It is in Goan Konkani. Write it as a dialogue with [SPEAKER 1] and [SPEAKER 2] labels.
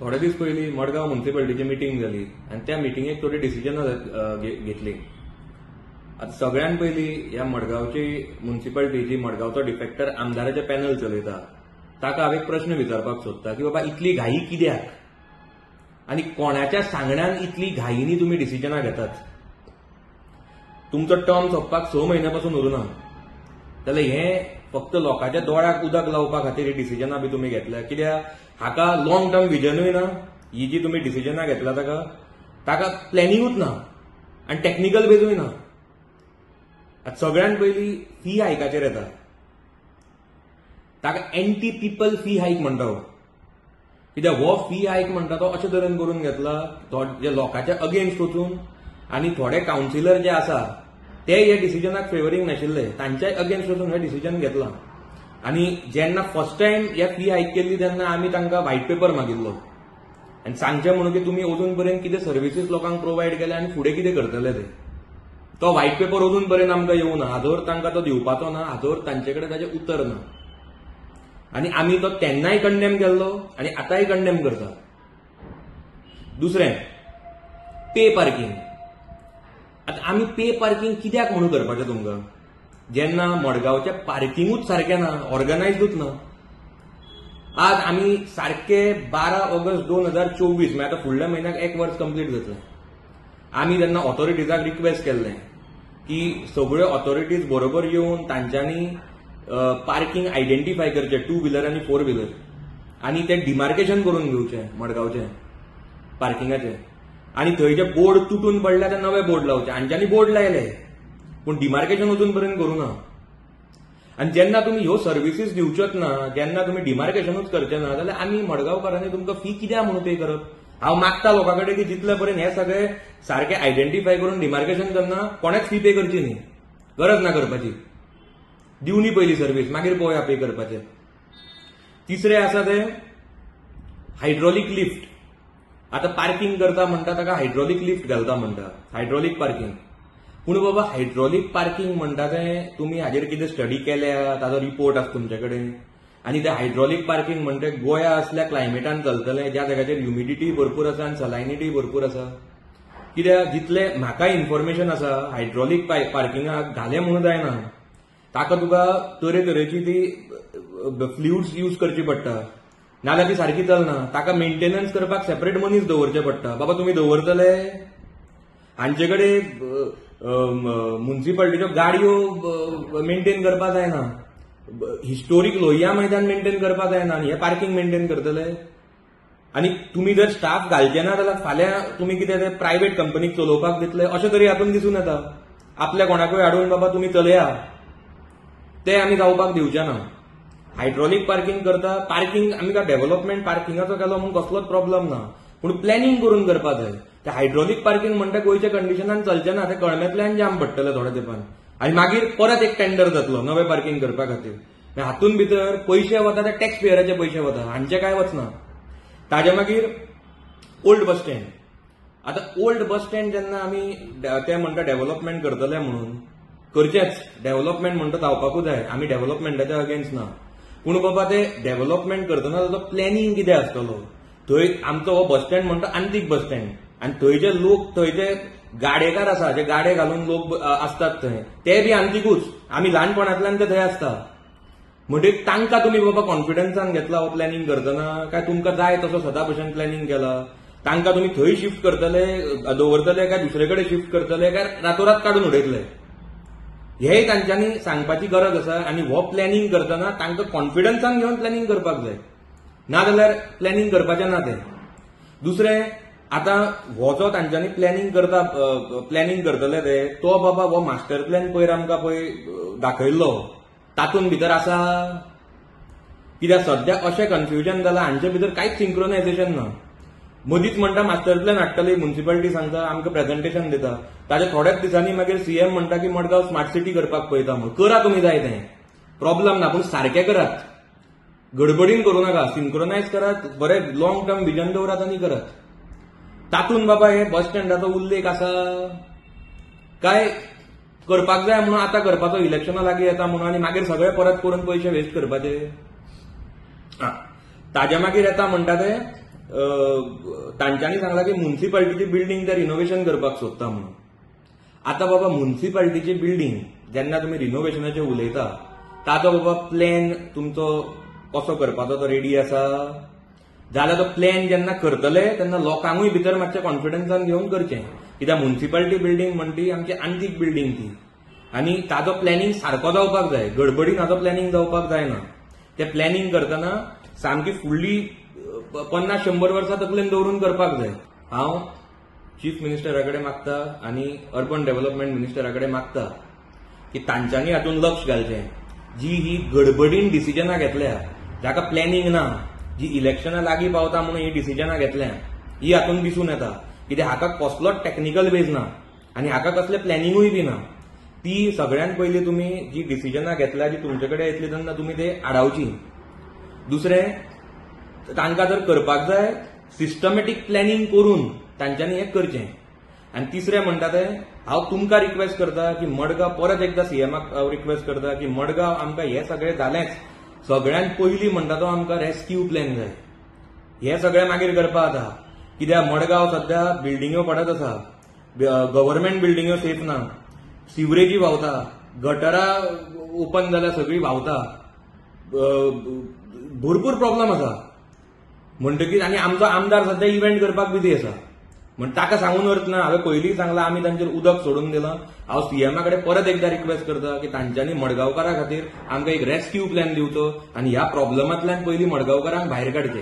[SPEAKER 1] थोडे दीस पयलीं मडगांव म्युनिसिपालिटीची मिटींग जाली आनी त्या मिटिंगेक थोडी डिसिजनां घेतली. आतां सगळ्यान पयलीं ह्या मडगांवची म्युनिसिपालिटी जी मडगांवचो डिफेक्टर आमदाराचें पॅनल चलयता ताका हांव एक प्रश्न विचारपाक सोदता की बाबा इतली घाई कित्याक आनी कोणाच्या सांगण्यान इतली घाईनी तुमी डिसिजनां घेतात? तुमचो टर्म सोंपपाक 6 म्हयन्या पासून उरुना, जाल्यार हें फक्त लोकांच्या दोळ्याक उदक लावपा खातीर ही डिसिजनां बी तुमी घेतल्या. कित्याक हाका लॉंग टर्म विजनूय ना, ही जी तुमी डिसिजनां घेतला ताका ताका प्लॅनिंगूच ना आनी टॅक्निकल बेजूय ना. आतां सगळ्यान पयलीं फी हायकाचेर येता, ताका एंटी पिपल फी हायक म्हणटा हो. कित्याक हो फी हायक म्हणटा तो अशे तरेन करून घेतला जे लोकांच्या अगेन्स्ट वचून, आनी थोडे कावन्सिलर जे आसा ते ह्या डिसिजनाक फेवरींग नाशिल्ले, तांच्याय अगेन्स्ट वचून हें डिसिजन घेतलां. आनी जेन्ना फर्स्ट टायम ह्या फी हायक केल्ली तेन्ना आमी तांकां व्हायट पेपर मागिल्लो आनी सांगचें म्हणून की तुमी अजून पर्यंत कितें सर्विसीस लोकांक प्रोवायड केल्या आनी फुडें कितें करतले ते. तो व्हायट पेपर अजून पर्यंत आमकां येवना, हाजोर तांकां तो दिवपाचो ना, हाजोर तांचे कडेन ताचें उतर ना. आनी आमी तो तेन्नाय कंडेम केल्लो आनी आतांय कंडेम करता. दुसरें, पे पार्किंग. आतां आमी पे पार्किंग कित्याक म्हणून करपाचें तुमकां, जेन्ना मडगांवचें पार्किंगूच सारकें ना, ऑर्गनायज्डूच ना. आज आमी सारके 12 ऑगस्ट 2024 म्हळ्यार आतां फुडल्या म्हयन्याक 1 वर्स कंप्लीट जातलें. आमी तेन्ना ऑथॉरिटीजाक रिक्वेस्ट केल्लें की सगळ्यो ऑथॉरिटीज बरोबर येवन तांच्यांनी पार्किंग आयडेंटिफाय करचें, 2 व्हिलर आनी 4 व्हिलर, आनी तें डिमार्केशन करून घेवचें मडगांवचें पार्किंगाचें, आनी थंय जे बोर्ड तुटून पडल्या ते नवे बोर्ड लावचे. हांच्यांनी बोर्ड लायले पूण डिमार्केशन अजून पर्यंत करूं ना. आनी जेन्ना तुमी ह्यो सर्विसीस दिवच्योच ना, जेन्ना तुमी डिमार्केशनूच करचे ना, जाल्यार आमी मडगांवकारांनी तुमकां फी कित्याक म्हणून पे करप? हांव मागता लोकां कडेन की जितले पर्यंत हे सगळे सारके आयडेंटिफाय करून डिमार्केशन करना कोणेच फी पे करची न्ही, गरज ना करपाची, दिवनी पयली सर्वीस मागीर पळोवया पे करपाचें. तिसरें आसा तें हायड्रॉलीक लिफ्ट. आतां पार्किंग करता म्हणटा ताका हायड्रॉलीक लिफ्ट घालता म्हणटा, हायड्रॉलीक पार्किंग. पूण बाबा हायड्रॉलीक पार्किंग म्हणटा तें तुमी हाजेर कितें स्टडी केल्या, ताजो रिपोर्ट आसा तुमचे कडेन? आनी तें हायड्रॉलीक पार्किंग म्हणटा गोंया असल्या क्लायमेटान चलतलें ज्या जाग्याचेर ह्युमिडिटी भरपूर आसा आनी सलायनिटी भरपूर आसा? कित्याक जितलें म्हाका इन्फॉर्मेशन आसा हायड्रॉलीक पार्किंगाक घालें म्हणून जायना, ताका तुका तरेतरेची ती फ्लुइड्स यूज करची पडटा, नाजाल्यार ती सारकी चलना. ताका मेंटेनन्स करपाक सेपरेट मनीस दवरचे पडटा. बाबा तुमी दवरतले? हांचे कडेन म्युनिसिपालिटीच्यो गाडयो मेंटेन करपाक जायना, हिस्टोरीक लोहिया मैदान मेंटेन करपाक जायना, आनी हें पार्किंग मेंटेन करतले? आनी तुमी जर स्टाफ घालचे ना जाल्यार फाल्यां तुमी कितें ते प्रायवेट कंपनीक चलोवपाक दितले अशें तरी हातूंत दिसून येता. आपल्या कोणाकूय हाडून बाबा तुमी चलया, ते आमी जावपाक दिवचे ना. हायड्रॉलीक पार्किंग करता, पार्किंग आमी काय डेव्हलपमेंट पार्किंगाचो केलो म्हणून कसलोच प्रॉब्लम ना, पूण प्लॅनिंग करून करपाक जाय. ते हायड्रॉलीक पार्किंग म्हणटा गोंयच्या कंडिशनान चलचें ना, ते कळमेंतल्यान जाम पडटलें थोड्या तेंपान, आनी मागीर परत एक टेंडर जातलो नवें पार्किंग करपा खातीर. हातूंत भितर पयशे वता ते टॅक्स पेयराचे पयशे वता, हांचे काय वचना. ताजे मागीर ओल्ड बस स्टँड. आतां ओल्ड बस स्टँड जेन्ना आमी ते म्हणटा डेव्हलपमेंट करतले म्हणून, करचेंच डेव्हलपमेंट म्हणटा जावपाकूच जाय, आमी डेव्हलपमेंटाच्या अगेन्स्ट ना, पूण बाबा ते डेव्हलपमेंट करतना ताजो प्लॅनिंग कितें आसतलो? थंय आमचो हो बस स्टँड म्हणटा आंतीक बस स्टँड, आनी थंय जे लोक थंय जे गाडेकार आसा, जे गाडे घालून लोक आसतात थंय, ते बी आंतीकूच, आमी ल्हानपणांतल्यान ते थंय आसता. म्हणटकीर तांकां तुमी बाबा कॉन्फिडन्सान घेतला हो प्लॅनिंग करतना, काय तुमकां जाय तसो सदां भशेन प्लॅनिंग केला? तांकां तुमी थंय शिफ्ट करतले दवरतले काय दुसरे कडेन शिफ्ट करतले काय रातोरात काडून उडयतले? हेय तांच्यांनी सांगपाची गरज आसा. आनी हो प्लॅनिंग करतना तांकां कॉन्फिडन्सान घेवन प्लॅनिंग करपाक जाय, ना जाल्यार प्लॅनिंग करपाचें ना तें. दुसरें, आतां हो जो तांच्यांनी प्लॅनिंग करता, प्लॅनिंग करतले ते, तो बाबा हो मास्टर प्लॅन पयर आमकां पळय दाखयल्लो तातूंत भितर आसा. कित्याक सद्या अशें कन्फ्युजन जालां, हांचे भितर कांयच सिंक्रोनायझेशन ना. मदींच म्हणटा मास्टर प्लॅन हाडटली, म्युनिसिपालिटी सांगता, आमकां प्रेझेंटेशन दिता, ताच्या थोड्याच दिसांनी मागीर सीएम म्हणटा की मडगांव स्मार्ट सिटी करपाक पळयता म्हणून. करा तुमी जाय तें, प्रॉब्लम ना, पूण सारकें करात, गडबडीन करूं नाका, सिंक्रोनायज करात, बरें लॉंग टर्म विजन दवरात आनी करात. तातूंत बाबा हे बस स्टँडाचो उल्लेख आसा काय करपाक जाय म्हणून आतां करपाचो, इलेक्शनां लागीं येता म्हणून, आनी मागीर सगळे परत करून पयशे वेस्ट करपाचे. ताज्या मागीर येता म्हणटा ते तांच्यांनी सांगलां की मुन्सिपाल्टीची बिल्डींग ते रिनोव्हेशन करपाक सोदता म्हणून. आतां बाबा मुन्सिपाल्टीची बिल्डींग जेन्ना तुमी रिनोव्हेशनाचेर उलयता ताचो बाबा प्लॅन तुमचो कसो करपाचो तो रेडी आसा जाल्यार तो प्लॅन जेन्ना करतले तेन्ना लोकांकूय भितर मातशें कॉन्फिडन्सान घेवन करचें. कित्याक मुन्सिपाल्टी बिल्डींग म्हणटी आमची आंतीक बिल्डींग ती आनी ताजो प्लॅनिंग सारको जावपाक जाय, गडबडीन हाजो प्लॅनिंग जावपाक जायना. ते प्लॅनिंग करतना सामकी फुडली 50-100 वर्सां तकलेन दवरून करपाक जाय. हांव चीफ मिनिस्टरा कडेन मागता आनी अर्बन डेव्हलपमेंट मिनिस्टरा कडेन मागता की तांच्यांनी हातूंत लक्ष घालचें. जी ही गडबडीन डिसिजनां घेतल्या जाका प्लॅनिंग ना, जी इलेक्शनां लागीं पावता म्हणून ही डिसिजनां घेतल्या ही हातूंत दिसून येता. कित्याक हाका कसलोच टॅक्निकल बेज ना आनी हाका कसलें प्लॅनिंगूय बी ना. ती सगळ्यांत पयलीं तुमी जी डिसिजनां घेतल्या जी तुमचे कडेन येतली तेन्ना तुमी ते आडावची. दुसरें, तांकां जर करपाक जाय सिस्टमॅटीक प्लॅनिंग करून तांच्यांनी हें करचें. आनी तिसरें म्हणटा तें हांव तुमकां रिक्वेस्ट करता की मडगांव परत एकदां सीएमाक रिक्वेस्ट करता की मडगांव आमकां हें सगळें जालेंच, सगळ्यांत पयलीं म्हणटा तो आमकां रेस्क्यू प्लॅन जाय. हें सगळें मागीर करपा जाता. कित्याक मडगांव सद्या बिल्डिंग्यो पडत आसा, गव्हर्मेंट बिल्डिंग्यो सेफ ना, सिवरेजी व्हांवता, गटरां ओपन जाल्यार सगळीं व्हांवता, भरपूर प्रॉब्लम आसा. म्हणटकीच आनी आमचो आमदार सद्या इव्हेंट करपाक बिजी आसा म्हण ताका सांगून अर्थ ना. हांवें पयलीं सांगलां आमी तांचेर उदक सोडून दिलां. हांव सीएमा कडेन परत एकदां रिक्वेस्ट करता की तांच्यांनी मडगांवकारां खातीर आमकां एक रेस्क्यू प्लॅन दिवचो आनी ह्या प्रॉब्लमांतल्यान पयलीं मडगांवकारांक भायर काडचें.